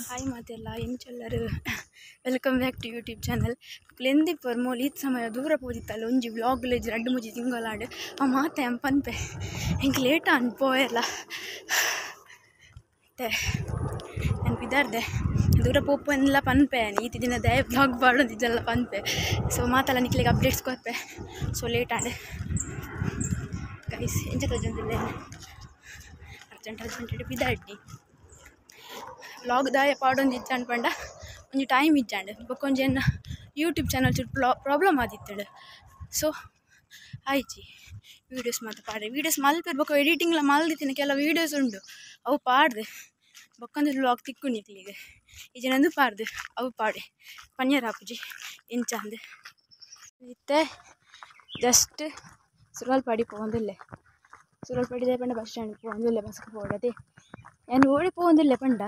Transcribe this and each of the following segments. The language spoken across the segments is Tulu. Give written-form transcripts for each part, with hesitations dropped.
ಹಾಯ್ ಮಾತೆಲ್ಲ ಎಂಚೆಲ್ಲರು welcome back to YouTube channel. ಲೆಂದಿಪ್ಪರ್ mole ಈತ್ ಸಮಯ ದೂರ ಪೋದಿತ್ತಲ್ಲ ಒಂಜಿ ವ್ಲಾಗ್ ಲೆಜ್ ರಡ್ಡು ಮುಜಿ ತಿಂಗಳಾಂಡ್ ಆ ಮಾತೆ ಅಂ ಪನ್ಪೆ ಎಂಕ್ ಲೇಟ್ ಆಂಡ್ ಪೋಯೆಲ್ಲ ಮತ್ತೆ ನೆನಪಿದಾರ್ದೆ ದೂರ ಪೋಪನ್ಲ ಪನ್ಪೆ ಈತಿ ದಿನ ದಯ ವ್ಲಾಗ್ ಪಾಡೊಂದಿದ್ದೆಲ್ಲ ಪನ್ಪೆ. ಸೊ ಮಾತೆಲ್ಲ ನಿಕ್ಲೆಗ್ ಅಪ್ಡೇಟ್ಸ್ ಕೊರ್ಪೆ. ಸೊ ಲೇಟ್ ಆಂಡ್ ಗೈಸ್ ಎಂಚ ತೋಜೊಂದುಲ್ಲೆ ಅರ್ಜೆಂಟ್ ಅರ್ಜೆಂಟ್ ಪಿದಾಡ್ಡಿ ವ್ಲಾಗ್ ದಾಯ ಪಾಡೊಂದಿಜ್ಜಾಂಡ್ ಪಂಡ ಒಂಜಿ ಟೈಮ್ ಇಜ್ಜಾಂಡ್ ಬೊಕ್ಕ ಒಂಜಿ ಎನ್ನ ಯೂಟ್ಯೂಬ್ ಚಾನಲ್ ಚೂರು ಪ್ರಾಬ್ಲಮ್ ಆದಿತ್ತುಂಡು. ಸೊ ಆಯ್ಚಿ ವೀಡಿಯೋಸ್ ಮಾತ ಪಾಡ್ರೆ ವೀಡಿಯೋಸ್ ಮಲ್ಪೆರ್ ಬೊಕ್ಕ ಎಡಿಟಿಂಗ್ಲ ಮಲ್ದಿತ್ತಿನ ಕೆಲವು ವೀಡಿಯೋಸ್ ಉಂಡು ಅವು ಪಾಡ್ದು ಬೊಕ್ಕೊಂದು ವ್ಲಾಗ್ ತಿಕ್ಕು ನಿಕ್ಲಿಗ್ ಇಜ್ಜಂದು ಪಾಡ್ದು ಅವು ಪಾಡೆ ಪನ್ಯರ ಆಪುಜಿ ಎಂಚ ಅಂದ್ ಇತ್ತೆ ಜಸ್ಟ್ ಸುರಲ್ಪಾಡಿ ಪೋವೊಂದುಲ್ಲೆ. ಸುರಲ್ಪಾಡಿ ದಾಯೆ ಪಂಡ ಬಸ್ ಸ್ಟ್ಯಾಂಡ್ ಪೋವೊಂದುಲ್ಲೆ ಬಸ್ಗೆ ಪೋವೊಡತೆ ಯಾನ್ ಓಡಿ ಪೋವೊಂದುಲ್ಲೆ ಪಂಡ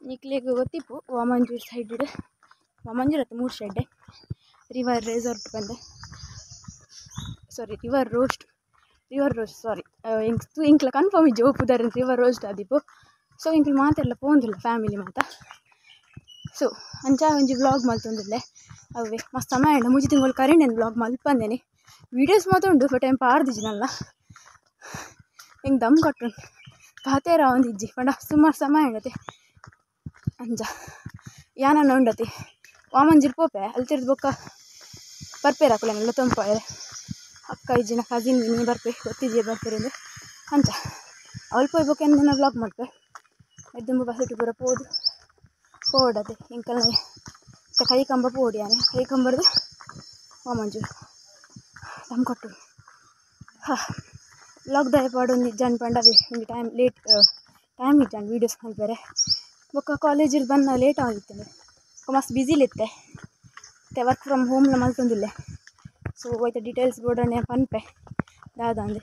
ನಿಕ್ಲೆಗ್ ಗೊತ್ತಿಪ್ಪು ವಾಮಂಜೂರು ಸೈಡ್ ವಾಮಂಜೂರು ಅತ್ತ ಮೂರು ಶೆಡ್ಡೆ ರಿವರ್ ರೆಸಾರ್ಟ್ ಪಂದ್ ಸಾರಿ ರಿವರ್ ರೋಸ್ಟ್ ಸಾರಿ ಎಂಕ್ ಎಂಕ್ಲ ಕನ್ಫರ್ಮ್ ಇಜ್ಜಿ ಪುದರ್ ರಿವರ್ ರೋಸ್ಟ್ ಆದಿಪ್ಪು. ಸೊ ಎಂಕ್ಲು ಮಾತೆಲ್ಲ ಪೋವೊಂದುಲ್ಲ ಫ್ಯಾಮಿಲಿ ಮಾತ. ಸೊ ಅಂಚ ಒಂಜಿ ವ್ಲಾಗ್ ಮಲ್ತೊಂದುಲ್ಲೆ ಅವೇ ಮಸ್ತ್ ಸಮಯ ಉಂಡು ಮುಜಿ ತಿಂಗಳು ಕರಿಂಡ್ ವ್ಲಾಗ್ ಮಲ್ಪಂದೇನೆ ವೀಡಿಯೋಸ್ ಮಾತ ಉಂಡು ಬಟ್ ಏನ್ ಪಾಡ್ದಿಜ್ಜಿನಲ್ಲ ಎಂಕ್ ದಮ್ ಕಟ್ಟುಂಡು ಪಾತೆರ ಒಂದಿಜ್ಜಿ ಪಂಡ ಸುಮಾರು ಸಮಯ ಉಂಡತೆ ಅಂಚ ಯಾನನ್ನ ಉಂಡತೆ ವಾಮಂಜೂರು ಪೋಪೆ ಅಲ್ಲಿ ತಿರ್ದು ಬೊಕ್ಕ ಬರ್ಪೇರು ಅಕುಲೆನೆಲ್ಲ ತೊಂಪಾಯೆರೆ ಅಕ್ಕ ಇಜ್ಜಿನ ಕಸಿನ್ ಮಿನಿ ಬರ್ಪೆ ಗೊತ್ತಿಜ್ಜಿ ಬರ್ಪೇರಿಂದು ಅಂಚ ಅವಳು ಪೋಯ್ ಬೊಕ್ಕ ಎಂದನ ವ್ಲಾಗ್ ಮಲ್ಪೆ ದುಂಬು ಬಸ್ಸಿಟ್ಟು ಪೂರ ಪೋದು ಪೋಡತೆ ಎಂಕಲ್ನ ಕೈ ಕಂಬ ಪೋಡಿ ಯಾನೆ ಕೈ ಕಂಬರ್ದು ವಾಮಂಜೂರು ದಮ್ ಕಟ್ಟು ಹಾಂ ವ್ಲಾಗ್ ದಾಯ ಪಾಡೊಂದು ಇಜ್ಜಾಂಡ್ ಪಂಡ ಅವೇ ಒಂಜಿ ಟೈಮ್ ಲೇಟ್ ಟೈಮ್ ಇಜ್ಜಾಂಡ್ ವೀಡಿಯೋಸ್ ಮಲ್ಪೆರೆ ಬೊಕ್ಕ ಕಾಲೇಜಿಗೆ ಬನ್ನ ಲೇಟ್ ಆಗಿತ್ತಂಡು ಮಸ್ತ್ ಬ್ಯುಸಿಲಿತ್ತೆ ಮತ್ತು ವರ್ಕ್ ಫ್ರಮ್ ಹೋಮ್ಲ ಮಲ್ತೊಂದುಲ್ಲೆ. ಸೊ ಐತ ಡೀಟೇಲ್ಸ್ ಬೋಡನೆ ಪನ್ಪೆ ದಾದ ಅಂದ್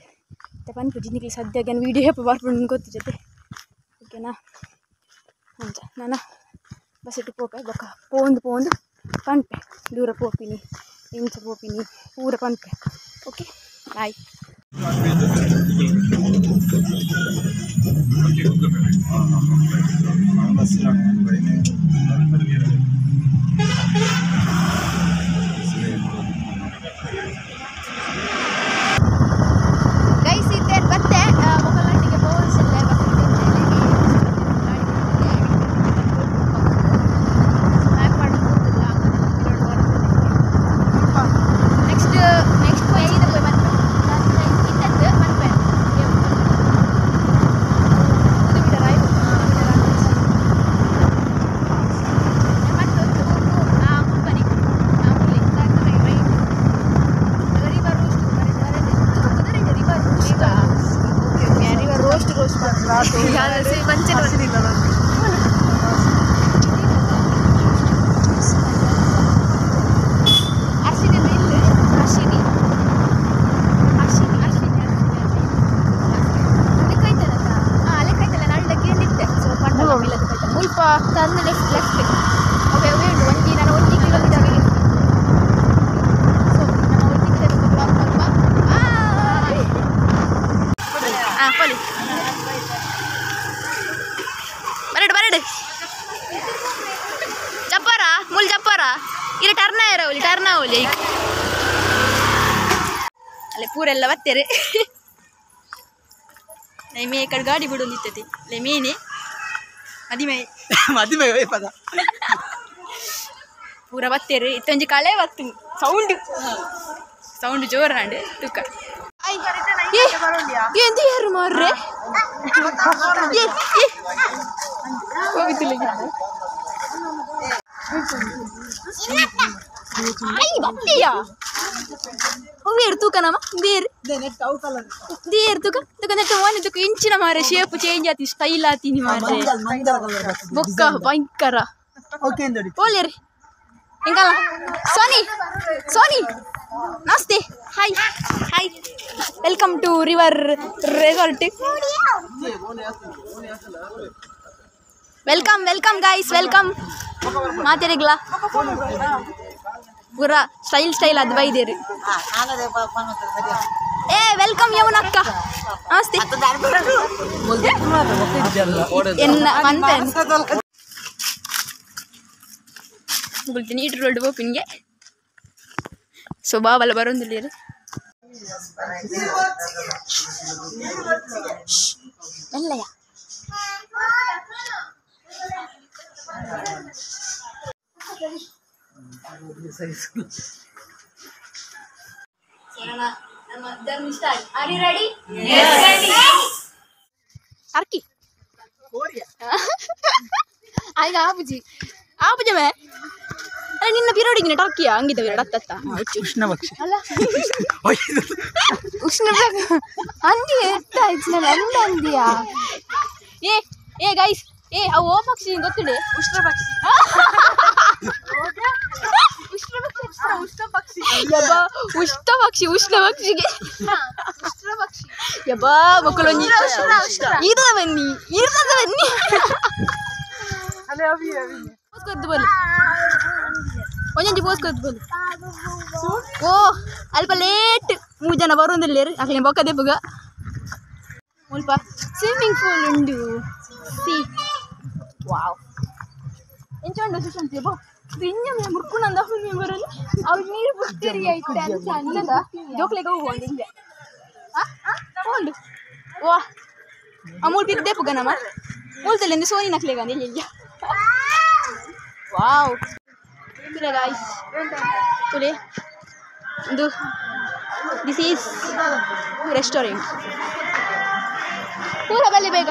ಮತ್ತು ಪನ್ಪುಜಿ ನಿಕ್ಲೆ ಸದ್ಯಕ್ಕೆ ಯಾನ್ ವೀಡಿಯೋ ಏಪ ಬರ್ಪುಂಡು ಗೊತ್ತಿಜ್ಜತೆ ಓಕೆನಾ. ಅಂಚ ನನ ಬಸ್ಸಿಟ್ಟು ಪೋಪೆ ಬೊಕ್ಕ ಪೋಂದು ಪೋಂದು ಪನ್ಪೆ ದೂರ ಪೋಪಿನಿ ಎಂಚ ಪೋಪಿನಿ ಪೂರ ಪನ್ಪೆ. Okay bye. ಗೈಸ್ ಇತ್ತೇನು ಬತ್ತೆ ಮೊಕಲ್ನಾಟಿಗೆ ಪೋವನ್ಸಿಲ್ಲ ನೆಕ್ಸ್ಟ್ ನೆಕ್ಸ್ಟ್ ಪೋಯಿ ಸೀದಾ ಪೋಯಿ ಮನ್ಪೆ ಇತ್ತದ್ದು ಮನ್ಪೆ 100 ಮೀಟರ್ ಆಯ್ತು. ಜಪ್ಪಾರ ಮುಲ್ ಜಪ್ಪಾರ ಇಲ್ಲಿ ಟರ್ನ್ ಆಯಿರವಲಿ ಟರ್ನ್ ಆವಲಿ ಅಲ್ಲೇ ಪೂರೆಲ್ಲ ಬತ್ತೇರೆ ಮೇ ಕಡೆ ಗಾಡಿ ಬಿಡೊಂದಿತ್ತತಿ ಅಲ್ಲೇ ಮೇನೆ ಮದಿಮೆ ಮದಿಮೆ ಪದ ಪೂರ ಬತ್ತೇರು ಇತ್ತೊಂಜಿ ಕಳೆ ಬತ್ತು ಸೌಂಡ್ ಸೌಂಡ್ ಜೋರಾಂಡ್ ತುಕ್ಕ ಎಂತ ಯಾರು ಮಾರ್ರೆ ಹೋಗಿತ್ತಿಲ್ಲ ಬತ್ತಿಯಾ ಹೋಗೇರು ತೂಕ ನಮ್ಮ ದೇರು ದೇರು ತೂಕ ತೂಕ ನೆಟ್ಟ ಮೋನೆ ತೂಕ ಇಂಚಿನ ಮಾರೆ ಶೇಪ್ ಚೇಂಜ್ ಆತಿ ಸ್ಟೈಲ್ ಆತೀನಿ ಮಾರೆ ಬೊಕ್ಕ ಭಯಂಕರ ಓಲೇರಿ ಎಂಕಲ್ಲ ಸೋನಿ ಸೋನಿ ನಮಸ್ತೆ hi hi welcome to river resort welcome welcome guys welcome ಮಾತೆರಿಗ್ಲ ಪೂರ ಸ್ಟೈಲ್ ಸ್ಟೈಲ್ ಅದು ಬೈದೇರಿ. ಏ welcome ಯಮುನಕ್ಕ. ನಮಸ್ತೆ ಎನ್ನ ಮಂತೆ ಮುಗುಳ್ತೀನಿ ನೀಟ್ ರೋಡ್ ಬೋಪಿನ್ಗೆ ಸೊ ಬಾವಲ್ಲ ಬರೋಂದಿಲ್ಲ ಮೆಲ್ಲಯ್ಯ ನಮ್ಮ journey start. Are you ready? Yes, ready. Arki. ಆಗ ಆಪುಜಿ ಆಪುಜ ಮೇ ಅಲ್ಲ ನಿನ್ನ ಪಿರೋಡಿಗಿನ ಟರ್ಕಿಯ ಅಂಗಿದ ಅತ್ತತ್ತ ಉಷ್ಣ ಪಕ್ಷಿ ಅಲ್ಲ ಉಷ್ಣ ಅಂದಿ ಎತ್ತ ಆಯ್ತು ಅಂದ ಅಂದಿಯಾ ಏ ಏ ಗೈಸ್ ಏ ಅವು ಓ ಪಕ್ಷಿ ಗೊತ್ತಿದೆ ಉಷ್ಣ ಪಕ್ಷಿ ಉಷ್ಣ ಪಕ್ಷಿ ಉಷ್ಣ ಪಕ್ಷಿ ಯಬ್ಬಾ ಉಷ್ಣ ಪಕ್ಷಿ ಉಷ್ಣ ಪಕ್ಷಿಗೆ ಉಷ್ಣ ಪಕ್ಷಿ ಯಬ್ಬಾ ಮಕ್ಕಳು ಈರದ ಬನ್ನಿ ಈರದ ಬನ್ನಿ ಪೋಸ್ ಬಲ್ಲಿ ಒಂದೊಂದು ಪೋಸ್ ಕೊದ್ದು ಬಲ್ಲಿ ಓ ಅಲ್ಪ ಲೇಟ್ ಮೂರು ಜನ ಬರೋದಿಲ್ಲ ಅಕ್ಲೆ ಬೊಕ್ಕದೆ ಬುಗ ಮುಲ್ಪ ಸ್ವಿಮ್ಮಿಂಗ್ ಪೂಲ್ ಉಂಡು ಸಿ ವಾವ್ ಎಂಚ ಉಂಡು ಸುಶಾಂತ್ ಬೋ ಇನ್ನೊಮ್ಮೆ ಮುರ್ಕುನಂದ ಬರಲಿ ಅವ್ರು ನೀರು ಬುಡ್ತೀರಿ ಆಯ್ತು ಅಂಚ ಅಂಚದ ಜೋಕ್ಲೆಗೆ ಹೋಗುವ ಒಂದು ಹಿಂದೆ ಉಂಡು ವಾ ಆ ಮೂರು ಪಿಕ್ ಪುಗ ನಮ್ಮ ಮೂಲ್ತಲ್ಲಿ ಸೋನಿ ನಕ್ಲೆಗ ಇಲ್ಲಿ ವಾವ್ ತುಲೆ ಗಾಯ್ಸ್ ತುಲೆ ಇದು this is restaurant ಪೂರ ಬಲ್ಲಿ ಬೇಗ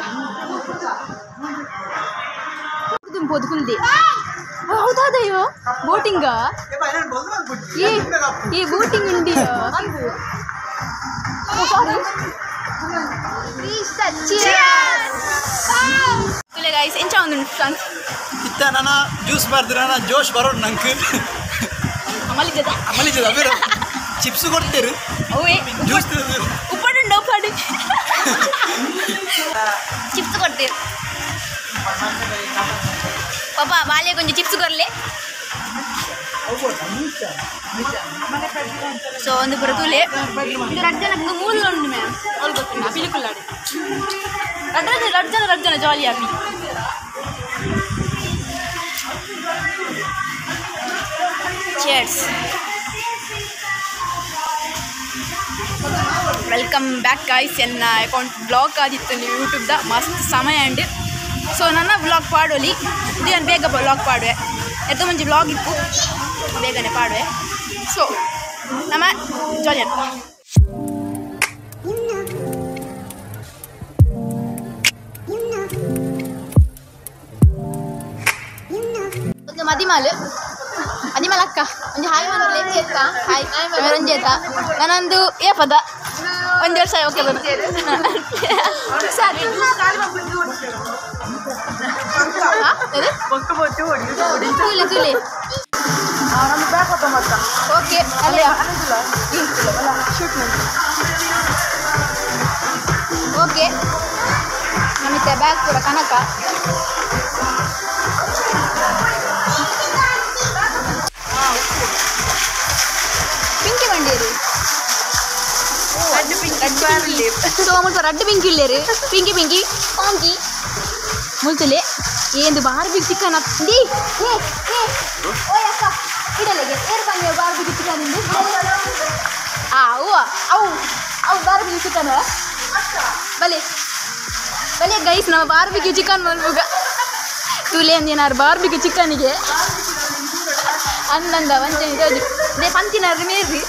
ತುಂಬೋದು ಫುಲ್ದಿ ಹೌದಾದಯ್ಯೋ ಬೋಟಿಂಗ ಏ ಏ ಬೋಟಿಂಗ್ ಉಂಡಿ ಸಾರಿ ತುಲೆ ಗಾಯ್ಸ್ ಎಂಚ ಒಂದು ಫ್ರಾನ್ಸ್ ಇತ್ತ ನನ್ನ ಜ್ಯೂಸ್ ಬರ್ದಿರ ನಾನು ಜೋಶ್ ಬರೋಣ ನಂಗೆ ಅಮಲಿಜದ ಅಮಲಿಜದ ಅವೇರ ಚಿಪ್ಸ್ ಕೊಡ್ತೀರಿ ಅವೇ ಜ್ಯೂಸ್ ಉಪ್ಪಡು ಉಪ್ಪಡು ಚಿಪ್ಸ್ ಕೊಡ್ತೀರಿ ಪಾಪ ಬಾಲ್ಯ ಕೊಂಚ ಚಿಪ್ಸ್ ಕೊರಲೆ ಸೊ ಒಂದು ಪುರ ತೂಲೆ ಇದು ರಡ್ಡು ಜನಕ್ಕೆ ಮೂಲು ಉಂಡು ಮ್ಯಾಮ್ ಅವ್ರು ಗೊತ್ತಿಲ್ಲ ಪಿಲಿಕುಲ್ಲಾಡಿ ರಡ್ಡು ರಡ್ಡು ಜನ ರಡ್ಡು ಜನ ಜಾಲಿ ಆಪಿ ಚೇರ್ಸ್ welcome back guys ಎನ್ನ ಅಕೌಂಟ್ ಬ್ಲಾಕ್ ಆದಿತ್ತು ನೀವು ಯೂಟ್ಯೂಬ್ದ ಮಸ್ತ್ ಸಮಯ ಅಂಡ್ ಸೊ ನನ್ನ ಬ್ಲಾಗ್ ಪಾಡೋಲಿ ಇದು ನಾನು ಬೇಗ ಬ್ಲಾಗ್ ಪಾಡುವೆ ಎತ್ತ ಮುಂಚೆ ಬ್ಲಾಗ್ ಇತ್ತು ಬೇಗನೆ ಪಾಡುವೆ ಸೊ ನಮ್ಮ ಜಾಲಿ ಅಂತ ಒಂದು ಮದಿಮಾಲು ಮದಿಮಾಲ್ ಅಕ್ಕ ಒಂದು ಹಾಯ್ ಮನೋಲೆ ಹಾಯ್ ರಂಜೇತ ನಾನೊಂದು ಏ ಪದ ಒಂದು ವರ್ಷ ಓಕೆ ಬರ ತುಲೆ ತುಲೆ ಓಕೆ ಅಲ್ಲೇ ಶೂಟ್ ಮಾಡಿ ಓಕೆ ನಮಿತೆ ಬ್ಯಾಗ್ ಪೂರ ಕನಕ ಪಿಂಕಿ ಬಂಡೇರಿ ಸೊ ಮುಲ್ಪ ರಡ್ಡು ಪಿಂಕಿ ಇಲ್ಲೇರು ಪಿಂಕಿ ಪಿಂಕಿ ಪಾಂಕಿ ಮುಲ್ತುಲೆ ಏನು ಬಾರ್ಬಿಗ್ ಚಿಕನ್ the ಏ ಏ ಓಯ್ ಅಕ್ಕ ಇಡಲೆಗೆ ಏರು ಬನ್ನಿ ಬಾರ್ಬಿಗ್ ಚಿಕನ್ ಇಂದು ಆ ಅವ್ವ ಅವು ಅವು ಬಾರ್ಬಿಗ್ ಚಿಕನ್ ಬಲೆ ಬಲೆ ಗೈಸ್ ನಮ್ಮ ಬಾರ್ಬಿಕ್ಯೂ ಚಿಕನ್ ಮಲ್ಪುಗ ತುಲೆ ಅಂದೇನಾರು ಬಾರ್ಬಿಕ್ಯೂ ಚಿಕನಿಗೆ ಅಂದಂದ ವಂಚನೆ ತೋಜು they ಪಂತಿನಾರು ಮೇರ್ರಿ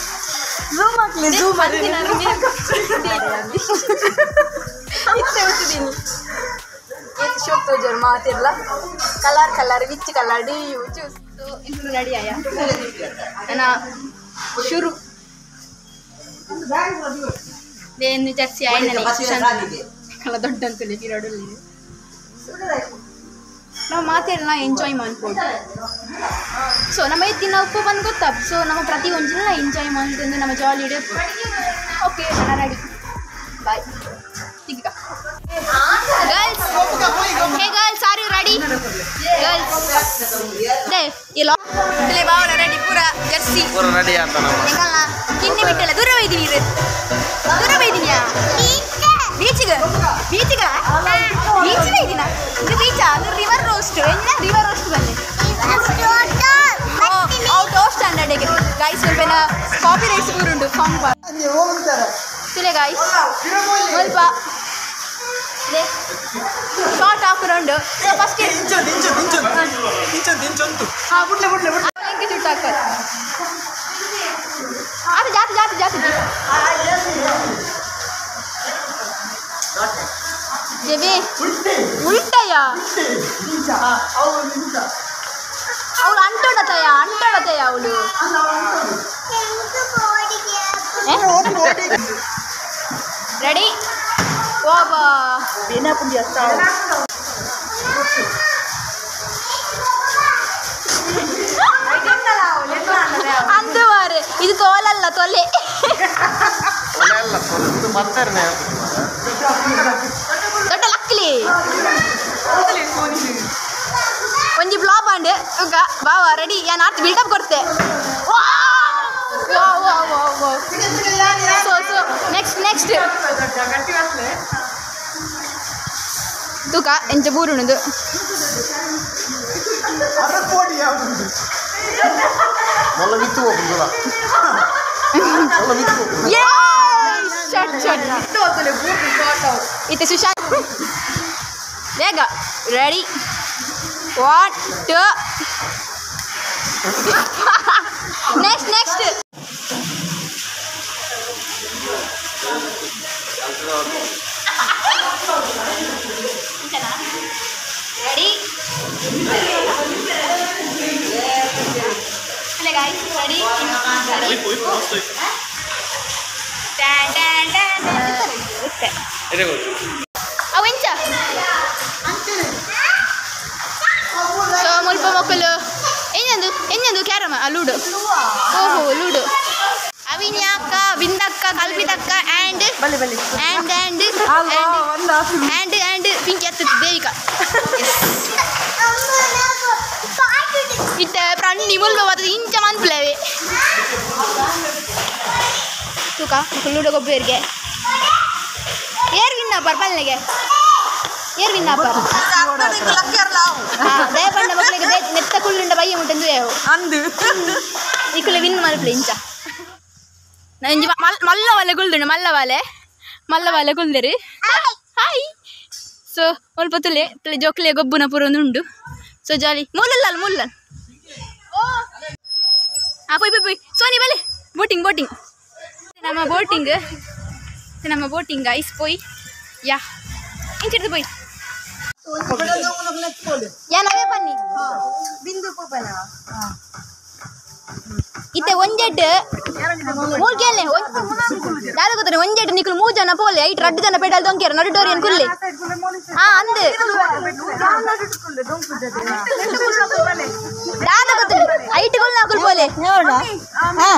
ಝೂಮ್ ಹಾಕ್ಲಿ ಝೂಮ್ ಪಂತಿನಾರು ಮೇರ್ರಿ ಇತ್ತೆ ಹುಟ್ಟಿದೀನಿ ಏತ್ ಶೋಕ್ ತೋಜೋರು ಮಾತಿರ್ಲ colour colour which colour do you choose so ಇಂದು ರೆಡಿ ಆಯ ನನ್ನ ಶುರು ದೇನು ಜರ್ಸಿ ಆಯ್ನನೆ ಕಲ ದೊಡ್ಡ ಅಂತಲೇ ಪಿರಡಲ್ಲಿ ನಾವು ಮಾತೆಲ್ಲ ಎಂಜಾಯ್ ಮಾಡ್ಬೋದು ಸೊ ನಮ್ಮ ದಿನ ಉಪ್ಪು ಬಂದು ಗೊತ್ತಾಗ ಸೊ ನಮ್ಮ ಪ್ರತಿ ಒಂದಿನ ಎಂಜಾಯ್ ಮಾಡ್ಕೊಂಡು ನಮ್ಮ ಜಾಲಿ ಇಡಬೇಕು ಓಕೆ ನಾನು ರೆಡಿ ಬಾಯ್ ಈಗ girls hey girls are you ready girls they ಇಲ್ಲ ಇಲ್ಲೇ ಬಾವಲ ರೆಡಿ ಪೂರ ಜರ್ಸಿ ಪೂರ ರೆಡಿ ಆತ ನಮ್ಮ ಎಂಗಲ್ಲ ಕಿನ್ನಿ ಬಿಟ್ಟಲ್ಲ ದೂರ ಬೈದಿನಿ ದೂರ ಬೈದಿನಿಯಾ ಬೀಚಿಗ ಬೀಚಿನ ಇದೀನ ಇದು ಬೀಚಾ ಅದು ರಿವರ್ ರೋಸ್ಟ್ ಎನ್ನ ರಿವರ್ ರೋಸ್ಟ್ ಬನ್ನಿ ಅವು ಟೋಸ್ಟ್ ಅಂಡಡೆಗೆ ಗೈಸ್ ಸ್ವಲ್ಪ ಕಾಪಿ ರೈಟ್ಸ್ ಊರುಂಡು ಸಾಂಗ್ ಬಾ ತುಲೆ ಗೈಸ್ ಸ್ವಲ್ಪ ಶಾರ್ಟ್ ಹಾಕಿರೋಂಡು ಫಸ್ಟ್ ಹಾಂ ಬುಡ್ಲೆ ಬುಡ್ಲೆ ಬುಡ್ಲೆ ಎಂಕೆ ಜುಟ್ಟು ಹಾಕೋದು ಅದು ಜಾತಿ ಜಾತಿ ಜಾತಿ ದೇವಿ ಉಲ್ಟಯ್ಯ ಅವಳು ಅಂಟೋಡತಯ್ಯ ಅಂಟೋಡತಯ್ಯ ಅವಳು ರೆಡಿ ವಾಬಾ ಅಂದು ಮಾರೆ ಇದು ತೋಲಲ್ಲ ತೊಲೆ ದೊಡ್ಡ ಲಕ್ಲಿ ಒಂಜಿ ಬ್ಲಾಪ್ ಆಂಡ್ ಬಾವಾ ರೆಡಿ ಯಾನ್ ಆರ್ತ್ ಬಿಲ್ಡಪ್ ಕೊಡ್ತೆ ಸೊ ಸೊ ನೆಕ್ಸ್ಟ್ ನೆಕ್ಸ್ಟ್ ತೂಕ ಎಂಚ ಬೂರುಣದು ಇತ್ತೆ ಸುಶಾಂತ್ ಬೇಗ ready 1 2 next next ready hello guys ready ಅವೆಂಚ ಸೊ ಮುಲ್ಪ ಮೊಕ್ಕಲು ಎಂಜಂದು ಎಂಜಂದು ಕ್ಯಾರಮ ಲೂಡು ಓಹೋ ಲೂಡು ಅವಿನ್ಯಾಕ್ಕ ಬಿಂದಕ್ಕ ಕಲ್ಪಿತಕ್ಕ and and and and and Pinki ಅತ್ತ ದೇವಿಕಾ ಇತ್ತ ಪ್ರಾಣಿ ಮುಲ್ಪ ಬರ್ತದೆ ಇಂಚ ಮನ್ಪುಲವೆ ತೂಕ ಲೂಡೋ ಗೊಬ್ಬರಿಗೆ ಏರ್ ವಿನ್ನ ಪರ್ಪಲ್ನೆಗೆ ಏರ್ ವಿನ್ನ ಪರ್ ದಯಪಂಡ ಮಕ್ಕಳಿಗೆ ನೆತ್ತ ಕುಳ್ಳುಂಡ ಬಯ್ಯ ಮುಟ್ಟಂದು ಅಂದು ಇಕ್ಕುಲೆ ವಿನ್ ಮಲ್ಪಲೆ ಇಂಚ ಇಂಚ ಮಲ್ಲವಾಲೆ ಕುಲ್ದುಂಡು ಮಲ್ಲವಾಲೆ ಮಲ್ಲವಾಲೆ ಕುಲ್ದಿರಿ ಹಾಯ್ ಸೊ ಸ್ವಲ್ಪ ತುಲೆ ತುಲೆ ಜೋಕ್ಲೆ ಗೊಬ್ಬುನ ಪೂರ ಒಂದು ಉಂಡು ಸೊ ಜಾಲಿ ಮುಲ್ಲಲ್ಲ ಮುಲ್ಲ ಹಾಂ ಪೊಯ್ ಪೊಯ್ ಪೊಯ್ ಸೋನಿ ಬಲೆ ಬೋಟಿಂಗ್ ಬೋಟಿಂಗ್ ನಮ್ಮ ಬೋಟಿಂಗ್ ನಮ್ಮ ಬೋಟಿಂಗ್ ಐಸ್ ಪೊಯ್ ಯಾ ಇಂಚಿಡ್ದು ಪೊಯ್ ಯಾ ನಾವೇ ಬನ್ನಿ ಇತ್ತೆ ಒಂಜೆಡ್ ಮೂರು ಕೇಳನೆ ದಾದ ಗೊತ್ತನೆ ಒಂಜೆಡ್ ನಿಕುಲು ಮೂರು ಜನ ಪೋಲೆ ಐಟ್ ರಡ್ಡು ಜನ ಪೆಡಲ್ ದೊಂಕೇರ ನಡು ಡೋರಿಯನ್ ಕುಲ್ಲೆ ಹಾ ಅಂದು ದಾದ ಗೊತ್ತನೆ ಐಟ್ ಗುಲ್ ನಾಕುಲ್ ಪೋಲೆ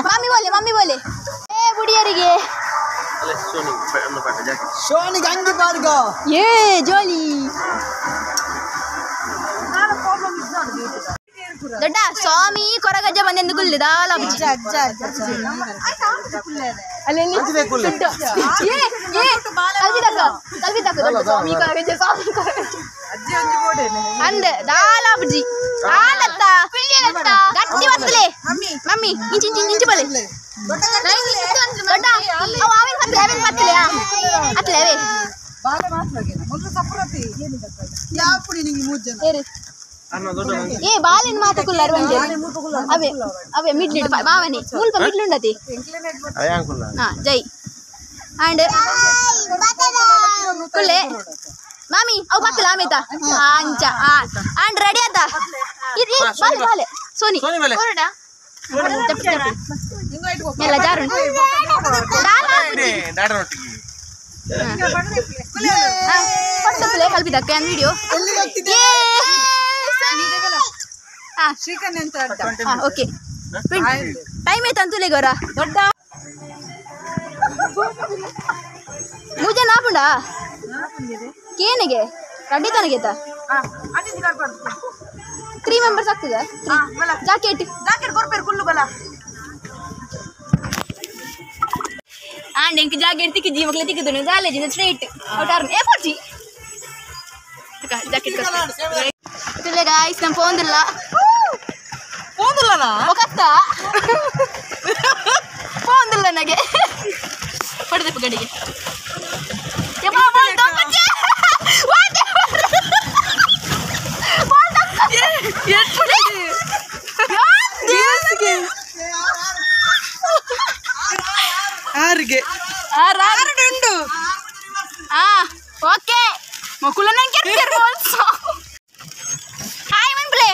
ಮಮ್ಮಿ ಬೋಲೆ ಮಮ್ಮಿ ಬೋಲೆ ಏ ಬುಡಿಯರಿಗೆ ಸೋನಿ ಗಂಗಿ ಪಾರ್ಗ ಏ ಜೋಲಿ ದೊಡ್ಡ ಸ್ವಾಮಿ ಕೊರಗಜ್ಜ ಬಂದೆಂದು ಗುಲ್ಲೆ ದಾಲ ಸ್ವಾಮಿ ಕೊರಗಜ್ಜ ಸ್ವಾಮಿ ಕೊರಗಜ್ಜ ಅಂದ ದಾಲ ಬುಜ್ಜಿ ಆಲತ್ತ ಗಟ್ಟಿ ಬರ್ತಲೆ ಮಮ್ಮಿ ಇಂಚಿ ಇಂಚಿ ಇಂಚಿ ಬಲೆ ದೊಡ್ಡ ಅವು ಆವೇನ್ ಪತ್ಲೆ ಆವೇನ್ ಪತ್ಲೆ ಅತ್ಲೆ ಅವೇ ಏ ಬಾಲಿನ ಮಾತ ಕುಲ್ಲಾರು ಒಂಜೆ ಅವೇ ಅವೇ ಮಿಡ್ಲ್ ಬಾವನೆ ಮುಲ್ಪ ಮಿಡ್ಲ್ ಉಂಡತಿ ಹಾ ಜೈ ಅಂಡ್ ಕುಲ್ಲೆ ಮಾಮಿ ಅವು ಪತ್ತಲ ಆಮೇತ ಅಂಚ ಅಂಡ್ ರೆಡಿ ಆತ ಇದು ಬಾಲೆ ಬಾಲೆ ಸೋನಿ ಎಲ್ಲ ಜಾರು ಕಲ್ಪಿದಕ್ಕೆ ವಿಡಿಯೋ ಓಕೆ ಟೈಮ್ ಆಯ್ತು ಅಂತಲೇ ಗೌರ ದೊಡ್ಡ ಮೂಜನ ಆಪುಂಡ ಕೇನಿಗೆ ರೆಡಿ ತನಗೇತ 3 ಮೆಂಬರ್ಸ್ ಆಗ್ತದೆ ಜಾಕೆಟ್ ಜಾಕೆಟ್ ಕೊರ್ಪೇರು ಕುಲ್ಲು ಬಲ ಆಂಡ್ ಎಂಕ್ ಜಾಕೆಟ್ ತಿಕ್ಕಿಜಿ ಮಕ್ಳು ತಿಕ್ಕಿದ್ದು ಕಾಲೇಜ್ ಸ್ಟ್ರೈಟ್ ಔಟ್ ಏ ಪೋಚಿ ಜಾಕೆಟ್ ತುಲೆ ಗಾಯ್ಸ್ ನಮ್ಮ ಫೋನ್ದಿಲ್ಲ ಫೋನ್ದಿಲ್ಲನಾ ಒಕತ್ತ ಫೋನ್ದಿಲ್ಲ ನನಗೆ ಪಡೆದಪ್ಪ ಗಡಿಗೆ ಆರಿಗೆ ಉಂಟು. ಓಕೆ ಮಕ್ಕಳು ನಂಗೆ ಹಾಯ್ ಮನ್ಪ್ಲೆ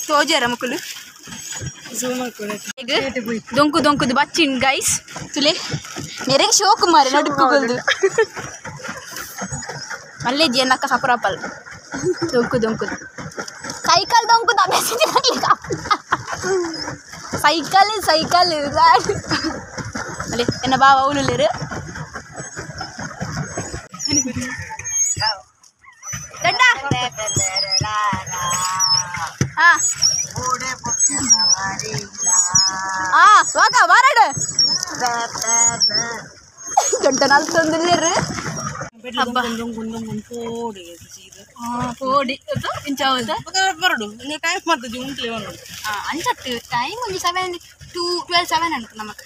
ತೋಜಾರ ಮಕ್ಕಳು ದೊಂಕು ದೊಂಕುದು ಬಚ್ಚಿನ್ ಗೈಸ್ ತುಲೆ ನೆರೆಗೆ ಶೋಕು ಮಾರೆ ನಡುಕುಗಲ್ದು ಮಲ್ಲೆ ಜಿಯನ್ನಕ್ಕ ಸಪರಾಪಲ್ ದೊಂಕು ದೊಂಕುದು ಸೈಕಲ್ ದೊಂಕುದು ಅಭ್ಯಾಸ ಸೈಕಲ್ ಸೈಕಲ್ ಅಲ್ಲೇ ಎನ್ನ ಬಾವ ಅವಳುಲೇರು ದಡ್ಡ ಹಾಂ ವಾಕ ವಾರಾಡು ದೊಡ್ಡ ನಾಲ್ಕು ಹಬ್ಬ ಪೋಡಿ ಇಂಚ ಬರಡು ಟೈಮ್ ಮಾಡ್ತದೆ ಉಂಟ್ಲೆ ಅಂಚತ್ತು ಟೈಮ್ ಒಂಜಿ 7 to 12 7 ಅಂಟು ನಮಕ್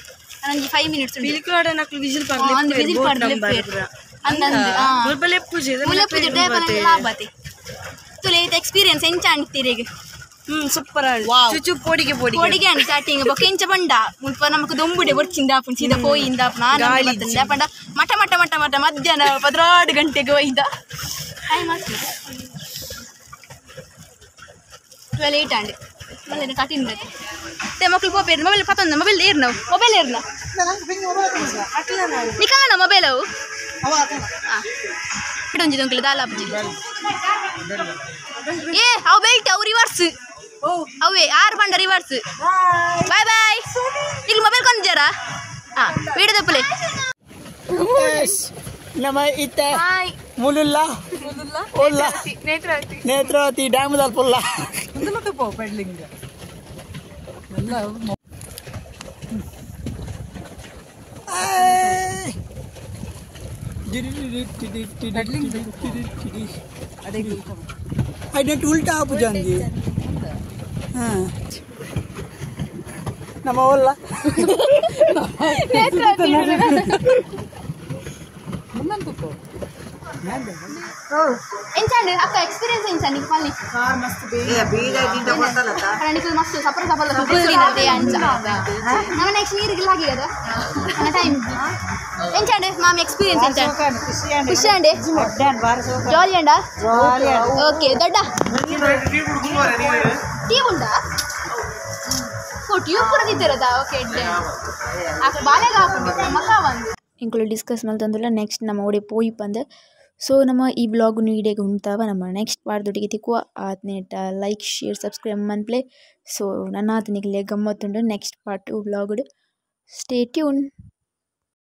ಒಂಜಿ 5 ಮಿನಿಟ್ಸ್ ಉಂಟು ವಿಜಿಲ್ ವಿಜಿಲ್ ಪಾಡ್ದು ಲಾಭ ತುಲೆ ಎಕ್ಸ್ಪೀರಿಯನ್ಸ್ ಎಂಚ ಅಂತೀರಿ. ಸೂಪರ್ ಚುಚು ಪೋಡಿಗೆ ಪೋಡಿಗೆ ಪೋಡಿಗೆ ಅಂಡ್ ಸ್ಟಾರ್ಟಿಂಗ್ ಬೊಕ್ಕ ಎಂಚ ಬಂಡ ಮುಲ್ಪ ನಮಕ್ ದೊಂಬುಡೆ ಬೊರ್ಚಿಂದ ಆಪುಂಡು ಸೀದಾ ಪೋಯಿಂದ ನಾನು ಪಂಡ ಮಠ ಮಠ ಮಠ ಮಠ ಮಧ್ಯಾಹ್ನ 12 ಗಂಟೆಗೆ ಒಯ್ದ ಟೈಮ್ ಆಗ್ತದೆ 12 8 ಅಂಡ್ ಮಲ್ಲೇನು ಕಟಿನ್ ಬೇಕು ಮಕ್ಕಳು ಪೋಪೇರು ಮೊಬೈಲ್ ಪತ್ತೊಂದು ಮೊಬೈಲ್ ಏರ್ನ ಮೊಬೈಲ್ ಏರ್ನ ನಿಕಾಣ ಮೊಬೈಲ್ ಅವು ಒಂಜಿ ದೊಂಕಲು ದಾಲಾಪುಜಿ ಏ ಅವು ಬೆಲ್ಟ್ ಅವು ರಿವರ್ಸ್ ಅವೇ 6 ಪಂಡ ರಿವರ್ಸ್ ಬಾಯ್ ಬಾಯ್ ಇಲ್ಲಿ ಮೊಬೈಲ್ ಕೊಂಜಾರ ಹಾಂ ವೀಡಿಯೋದಪ್ಪಲೆ ನಮ್ಮ ಇತ್ತೆ ಮುಲುಲ್ಲ ಒಲ್ಲ ನೇತ್ರಾವತಿ ಡ್ಯಾಮ್ ದಲ್ಪುಲ್ಲ ಪೆಡ್ಲಿಂಗ್ ಐಡೆಂಟ್ ಉಲ್ಟಾ ಆಪುಜಂದಿ ಹಾಂ ನಮ್ಮ ಒಲ್ಲ ಎಂಚಂಡು ಅಕ್ಕ ಎಕ್ಸ್ಪೀರಿಯನ್ಸ್ ಎಂಚಂಡು ನಿಕ್ ಮಲ್ಲಿ ನಿಕ್ ಮಸ್ತ್ ಸಪರ ಸಪರ ಸುಗುಲ್ದಿನತೆ ಅಂಚ ನಮ್ಮ ನೆಕ್ಸ್ಟ್ ನೀರಿಗೆ ಲಾಗಿಗದ ನನ್ನ ಟೈಮ್ ಎಂಚಂಡು ಮಾಮಿ ಎಕ್ಸ್ಪೀರಿಯನ್ಸ್ ಎಂಚಂಡು ಖುಷಿ ಅಂಡೆ ಜಾಲಿ ಅಂಡ ಓಕೆ ದೊಡ್ಡ ಟೀ ಉಂಡಾ ಓ ಟ್ಯೂಬ್ ಕೂಡ ತಿಂತಿರೋದಾ ಓಕೆ ಬಾಳೆಗ ಹಾಕೊಂಡು ಮಕ್ಕ ಒಂದು ಎಂಕುಲು ಡಿಸ್ಕಸ್ ಮಲ್ತೊಂದುಲ್ಲ ನೆಕ್ಸ್ಟ್ ನಮ್ಮ ಒಡೆ ಪೋಯಿ ಪಂದ್. ಸೊ ನಮ್ಮ ಈ ಬ್ಲಾಗ್ ಇಡೆಗ್ ಉಂತಾವ ನಮ್ಮ ನೆಕ್ಸ್ಟ್ ಪಾರ್ದೊಟ್ಟಿಗೆ ತಿಕ್ಕುವ ಆತ್ನೇಟ ಲೈಕ್ ಶೇರ್ ಸಬ್ಸ್ಕ್ರೈಬ್ ಮನ್ಪ್ಲೆ. ಸೊ ನನ್ನಾತ್ ನಿಕ್ಲೆ ಗಮ್ಮತ್ತುಂಡು ನೆಕ್ಸ್ಟ್ ಪಾರ್ಟ್ ವ್ಲಾಗ್ಡ್. Stay tune.